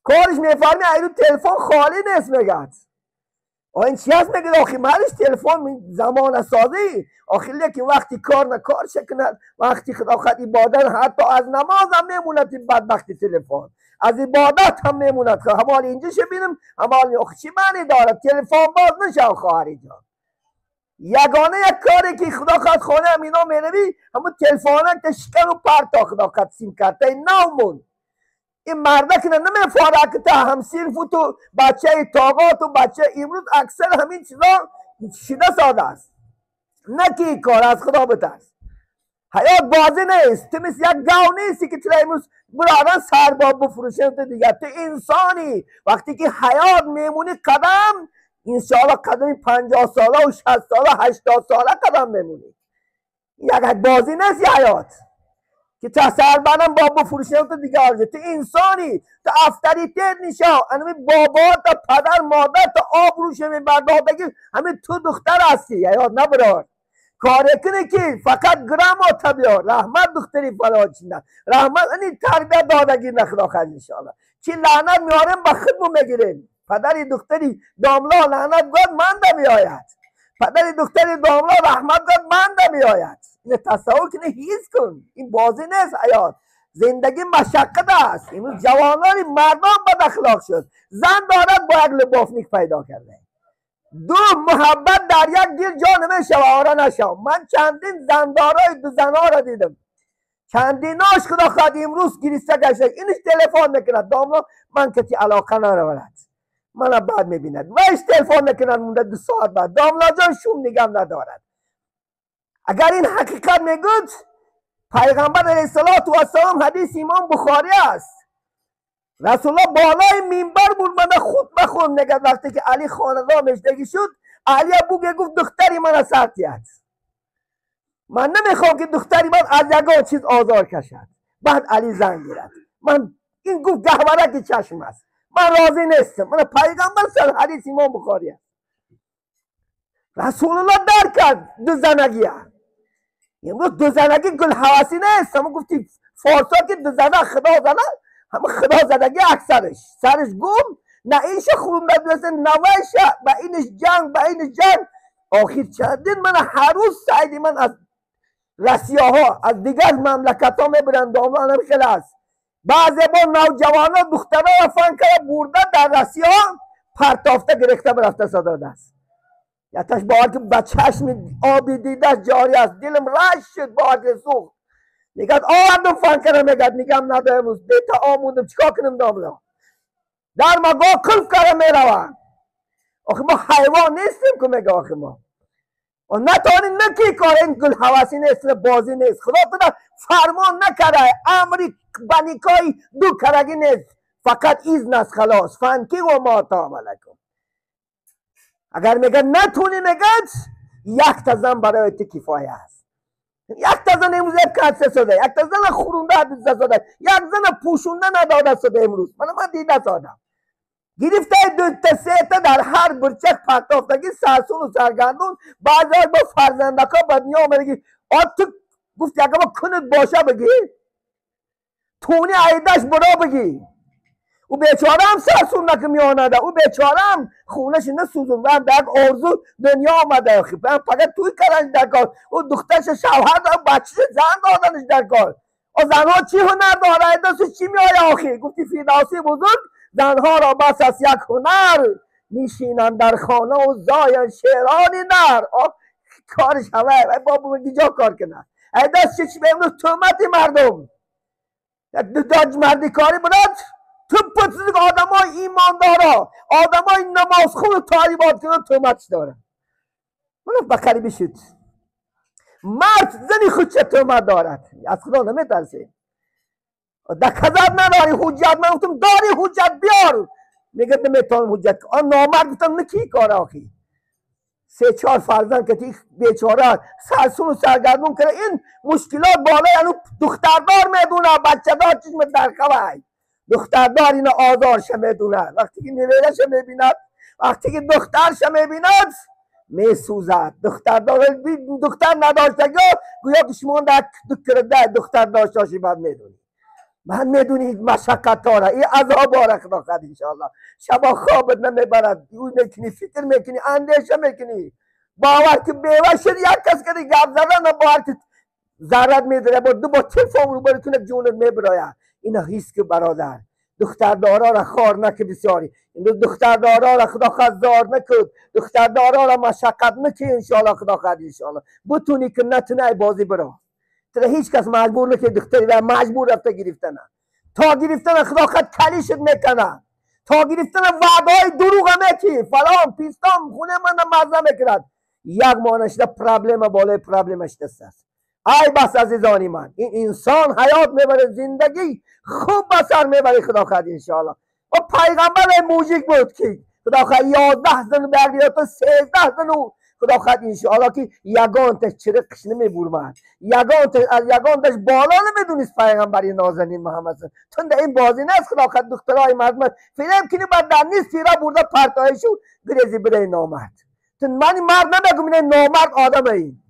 کارش میفهمی ایرو تلفن خالی نیست میگه. این چی هست میگه آخی مالش تلفن زمان سازی آخی لیکن وقتی کار نه کار شکند وقتی خدا خد عبادت حتی از نماز هم میموند این بدبختی تلفن از عبادت هم میموند. همال اینجا شه بینم همال آخی چی معنی داره تلفن باز نشه خواهری جان. یگانه یک کاری که خدا خد خانه هم اینا میروی همون تلفن که شکن و پرتا خدا خد سیم کرده نامون این مرده که نمیفاره که تا همسیر فوت و بچه تاقات و بچه امروز اکثر همین چیزا شده ساده است. نه که کار از خدا بترس. حیات بازی نیست. تو مثل یک گاو نیستی که تو امروز برادن سرباب بفروشن تو دیگه. تو انسانی وقتی که حیات میمونی قدم انشاءالله قدم 50 ساله و 60 ساله 80 ساله قدم میمونی. یک بازی نیست حیات که تا سر بنم بابا فروشم تو دیگه آرزه. تو انسانی تو افتریتت نیشا انمی بابا تا پدر مادر تا آب روشه میبردادگی همین تو دختر هستی یاد نبرار کار کنه که فقط گرم آتا بیار رحمت دختری فلا چینه رحمت این تربیت دادگی نخدا خیلی انشاءالله چی لعنت میاریم با خودمون میگیریم. پدری دختری داملا لعنت گفت من ده میآید پدری دختری داملا رحمت گفت من ده میآید. این تصور کنه هیچ کن این بازی نیست. حیات زندگی مشقت است. امروز جوانان مردان بد اخلاق شد. زن دارد با یک لبافنیک پیدا کرده. دو محبت در یک دل جا نمیشه و آره نشه. من چندین زندارای دو زنها را دیدم چندیناش خدا خواهد امروز گریسته گشته اینش تلفن میکند داملا من کسی علاقه ندارد من بعد میبیند وش تلفن میکند مونده 2 ساعت بعد داملا جان شوم نگم ندارد. اگر این حقیقت میگوید پیغمبر علیه الصلاة والسلام حدیث امام بخاری است رسول الله بالای منبر بود من خطبه خوند میگه وقتی که علی خاندان مشتگی شد علی بوگه گفت دختری من از سرتیت من نمیخوام که دختری من از یگان چیز آزار کشد. بعد علی زنگ گیرد من این گفت گهواره که چشم است من راضی نیستم. من پیغمبر سر حدیث امام بخاری است رسول الله در کرد دو زنگیه. امروز دو زنگی گل حواسی نیست. همون گفتی فارسا که دو زنه خدا زنه همون خدا زدگی اکثرش سرش گم نه اینش خونده دوسته نویشه با اینش جنگ با اینش جنگ آخر چندین من هر روز سعیدی من از رسیه ها از دیگر مملکت ها میبرند دامنم خیلی است. بعضی با نوجوان ها دخترها فن کرده برده در رسیه ها پرتافته گرفته برفته صداده است. یتش باور که با چشم آبی دیده جاری است دلم رش شد باور که سوخت میگد آوردم فن کردم میگد میگم ندارم امروز دیتا آموندم چیکار کنم داملا در مگاه کلف کردم میروم. آخه ما حیوان نیستیم که میگه آخه ما و نتانی نکی کار این گل حواسی نیست بازی نیست. خدا تو فرمان نکرده امری بنیکای دو کرگی نیست فقط ایزن است خلاص فنکی و ما تعملکم. اگر میگه نتونی میگه یک تا زن برای تو کفایه است. یک تا زن امروز یک کسه شده یک تا زن خورونده دوزده شده یک زن پوشونده نداده شده امروز من دیده سادم گرفته 2 تا 3 تا در هر برچک پرتافتگی سرسون و سرگردون بعضی با فرزندکا به دنیا آمدگی آ تو گفت اگه با کنت باشه بگی تونی عیدش برا بگی او بیچاره هم سرسون نکه میانده او بیچاره هم خونش نسوزون و هم در آرزو دنیا آمده فقط توی کرنش در کار او دخترش شوهر داره بچهش زن دادنش در کار او زنها چی هنر داره دستش چی میآید آخی گفتی فردوسی بزرگ زنها را بس از یک هنر میشینند در خانه و زاین شعرانی نر. کارش همه بابا میگی جا کار کنه ای دست چی امروز تهمت مردم یک دو مردی کاری برد تو پتزیک آدم های ایماندارا آدم های نمازخون و طالبات کنن تهمتش داره. من به قریبی شد مرد زنی خود چه تهمت دارد از خدا نمیترسه در کذب نداری حجت. من گفتم داری حجت بیار میگه نمیتونم حجت. آن نامرد گفتم نکی کار آخی 3 4 فرزند که بیچاره سرسون و سرگردون کرده این مشکلات بالا یعنی دختردار میدونه بچه دار چشم در خواه دختردار اینو آزارش میدونه وقتی که نویرش میبیند وقتی که دخترش میبیند میسوزد. دختردار دختر نداشته گویا که شما در دکرده دختر داشته باشی بعد میدونی من میدونی مشقت داره این عذاب داره خدا خد انشاءالله شبا خوابت نمیبرد او میکنی فکر میکنی اندیشه میکنی باور که بیوه شد یک کس که گپ زدن باور که ضرر میداره با دو با تلفن رو براتون جونت میبراید. اینا هیچ که برادر دختردارا را خار نکه بسیاری این دختردارا را خدا خد زار نکد دختردارا را مشقت نکه انشاءالله خدا خد انشاءالله بتونی که نتونه بازی برا تره هیچ کس مجبور نکه دختری و مجبور رفته گرفتنه تا گرفتن خدا خد کلیشت میکنه تا گرفتن وعده های دروغ میکی فلان پیستان خونه من مزه میکرد یک ماه نشده پرابلم بالای پرابلم شده است. ای بس عزیزانی من این انسان حیات میبره زندگی خوب بسر میبره خدا خد انشاءالله. و پیغمبر موجیک بود که خدا خد 11 زن بردیات 13 زن خدا خد انشاءالله که یگانتش چرقش نمیبرمد یگانتش از یگانتش بالا نمیدونست پیغمبر نازنین محمد تون در این بازی نیست خدا خد دخترای مردم فیلم کنی بعد در نیست فیرا برده پرتایشو گریزی بره نامرد تون من مرد نمیگم این نامرد آدم این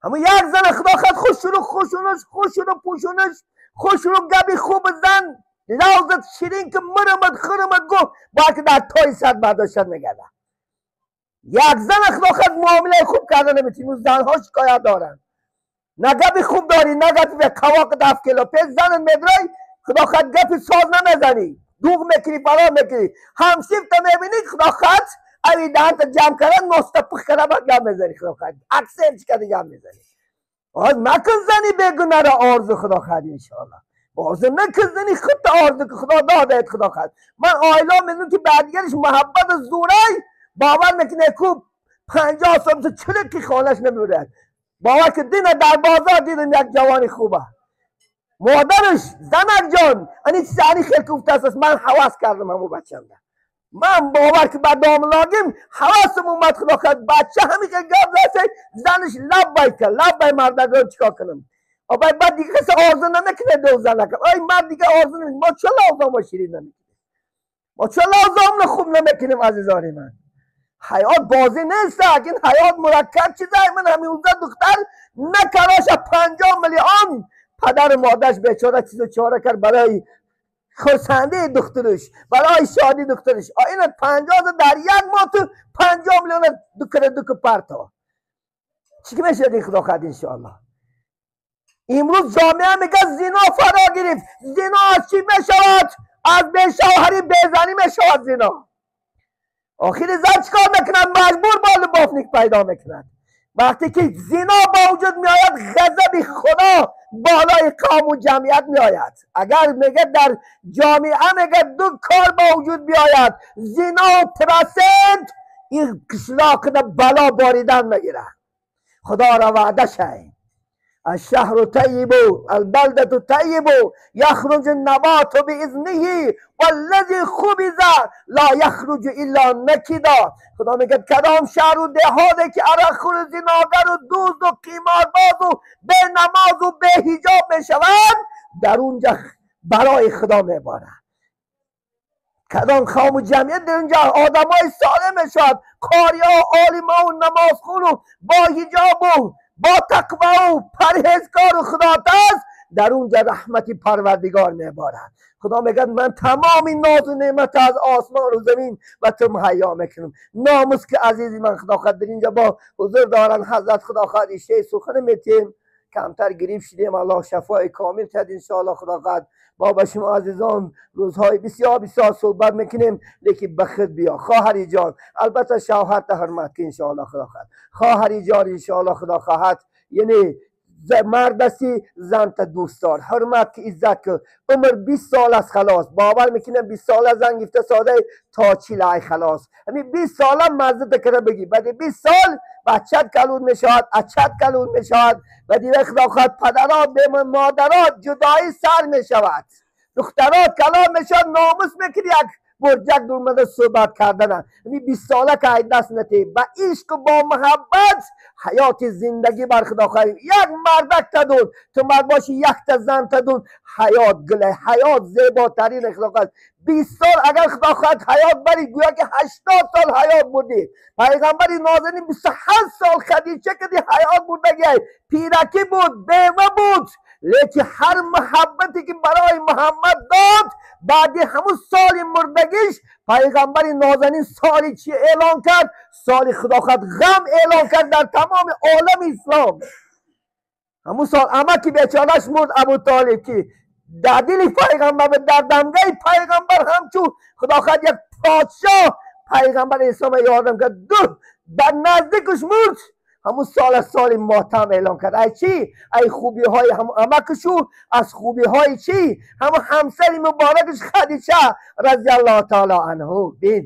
همون یک زن خدا خد خوشونو خوشونش خوشونو پوشونش خوشونو گبی خوب زن لوزت شیرین که مرمد خرمد گفت باید که در تای صد برداشت نگرده یک زن خدا خد معامله خوب کرده نمیتونی زنها شکایت دارن نه گپی خوب داری نه گپی به قواق دف کلو پیش زن میدرای خدا خد گپی ساز نمیزنی دوغ میکنی فلا میکنی همسیف تا میبینی خدا خد اوی دهنت جمع کردن نسته پخ کرده باید گپ میزنی خدا خد اکسنت کرده گپ میزنی آز مکن زنی بگونه را آرزو خدا خد انشاءالله آرزو نکن زنی خود آرزو که خدا داده خدا خد من آیلا میدونم که بعدگرش محبت زورای باور میکنه کو 50 سال تو چرکی خانهش نمیبرد باور که دینه در بازار دیدم یک جوانی خوبه مادرش زنک جان انی چیز انی خیلی کوفته است من حواس کردم همو بچم ده من باور که بعد داملاگیم حواسم اومد خدا خد بچه همی که گپ زد زنش لب بای کرد لب بای مردک چیکار کنم آبای بعد دیگه کسی آرزو نمیکنه دو زنک آی مرد دیگه آرزو نمیکنه ما چه لازم ما شیرین نمیکنیم ما چه لازم خوب نمیکنیم عزیزان من حیات بازی نیست این حیات مرکب چیزه من همین اونجا دختر نکراش 50 میلیون پدر مادرش بیچاره چیزو چاره کرد برای خرسنده دخترش برای شادی دخترش این 50 در یک ماه تو 50 میلیون دکره دک پرتا چی که میشه این خدا خد انشاءالله. امروز جامعه میگه زنا فرا گرفت زنا از چی میشود؟ از بی شوهری بیزنی میشود زنا. آخر زن چیکار میکنند؟ مجبور بال بافنیک پیدا میکنند. وقتی که زنا با وجود میآید غضب خدا بالای قوم و جمعیت میآید. اگر میگه در جامعه میگه دو کار با وجود بیاید زنا و پرسنت این قشلاق بلا باریدن میگیره. خدا را وعده شه الشهر طيب البلدة طيب يخرج النبات بإذنه والذي خبز لا يخرج إلا نکدا. خدا میگه کدام شهر و دهاته که عرق و زناگر و دوز و قیمارباز و به نماز و به حجاب میشوند در اونجا برای خدا میباره. کدام قوم و جمعیت در اونجا آدمای سالم میشود قاریا و عالما و نمازخون و با حجاب و با تقوا و پرهیزگار و خدا ترس در اونجا رحمت پروردگار میبارد. خدا میگه من تمام این ناز و نعمت از آسمان و زمین و تو مهیا میکنم. ناموس که عزیزی من خدا خود در اینجا با حضور دارن حضرت خدا خود ایشه سخن میتیم کمتر گریب شدیم الله شفای کامل تد انشاءالله. خدا خود ما با شما عزیزان روزهای بسیار بسیار صحبت میکنیم لیکن به خود بیا خواهری جان. البته شوهر تا حرمت که انشاءالله خدا خواهد خواهری جان انشاءالله خدا خواهد یعنی مرد هستی زن تا دوست دار حرمت که عزت که عمر 20 سال است خلاص باور میکنم 20 سال زن گفته ساده تا 40 ای خلاص همین 20 سال مزه کرده بگی بعد 20 سال بچت کلون میشود اچت کلون میشود و دیگه خدا خواهد پدرات به مادرات جدایی سر میشود دخترات کلام میشود ناموس میکنی یک برجک دورمده صحبت کردن یعنی 20 ساله که ای دست نتی با عشق و با محبت حیات زندگی بر خدا خواهیم یک مردک تدون تو مرد باشی یک تا زن تدون حیات گله حیات زیباترین خدا خواهد 20 سال اگر خدا خواهد حیات بری گویا که 80 سال حیات بودی. پیغمبر نازنین 28 سال خدیجه کدی حیات بودگی پیرکی بود بیوه بود лекин ҳар муҳаббате ки барои Муҳаммад дод, баъди ҳамун соли мурдагиш пайғамбари нозанин соли чӣ эълон кард? Соли худохад ғам эълон кард дар тамоми олами ислом. Ҳамун сол амаки бечораш мурд, Абу Толиб, ки дар дили пайғамбар, дар дамгаи пайғамбар ҳамчун худохад як подшоҳ пайғамбар ислома ёрдам кард, ду дар наздикаш мурд. Ҳамун сола соли мотам эълон кард. Ай чӣ? Ай хубиҳои ҳамун амакашу, аз хубиҳои чӣ? Ҳамун ҳамсари муборакаш Хадича разиаллоҳу таоло анҳу. Бин,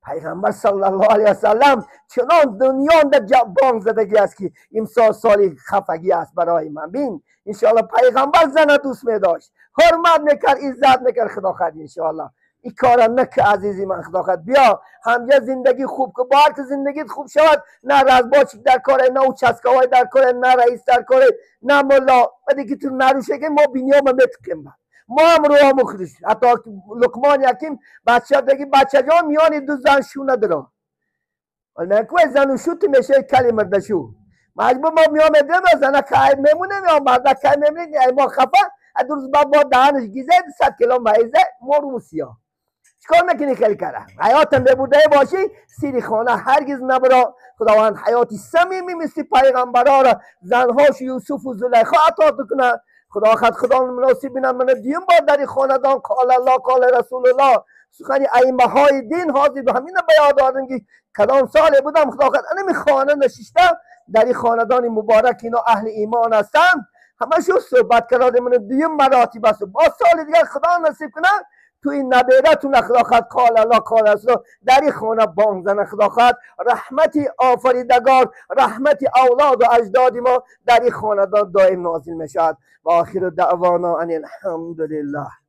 пайғамбар саллаллоҳу алайҳи васаллам чунон дунён дар бонг задагӣ аст, ки имсол соли хафагӣ аст барои ман. Бин, иншоалло пайғамбар зана дӯст медошт, ҳурмат мекард, иззат мекард. Худо хад иншоалло ин кора наки, азизи ман. Худо хад биё ҳамҷа зиндагӣ хуб ку, бо ҳар ки зиндагит хуб шавад, на разбойщик дар коре, на участковой дар коре, на раис дар коре, на мулло. Баъде ки ту нарушеки, мо биниёма метукем, мо ҳам рӯҳаму худиш. Ҳатто Луқмони Ҳаким бача деги: «Бачаҷон, миёни ду зан шу надиро накӯ, зану шу ту мешавӣ кали мурдашу маҷбур». Мо меомедем, зана кай мемонем ё марда кай мемонем, ай мо хафа, ду рӯз баъд бо даҳанаш гизе, 100 кило маиза, мо русиё чикор мекунӣ? Хеле кара ҳаётам бебурдае бошӣ, сири хона ҳаргиз набуро. Худованд ҳаёти самимӣ мисли пайғамбарора, занҳошу Юсуфу Зулайхо ато кунад. Худо худо муносиб бинад, мана дуюм бор дар ин хонадон қол Аллоҳ, қол Расулуллоҳ, сухани аимаҳои дин ҳозир ҳамина ба ёд дорем, ки кадом соле будам, худо анами хона нишиста, дар ин хонадони муборак, ино аҳли имон ҳастанд, ҳамашу суҳбат кардем. Мана дуюм маротиб аст. Боз соли дигар худо насиб кунад, ту ин набератуна худо хоҳад қол Аллоҳ, қол Расул дар ин хона бонг зана. Худо хоҳад раҳмати офаридагор, раҳмати авлоду аҷдоди мо дар ин хонадон доим нозил мешавад. Ва охиру даъвона ан алҳамдулиллаҳ.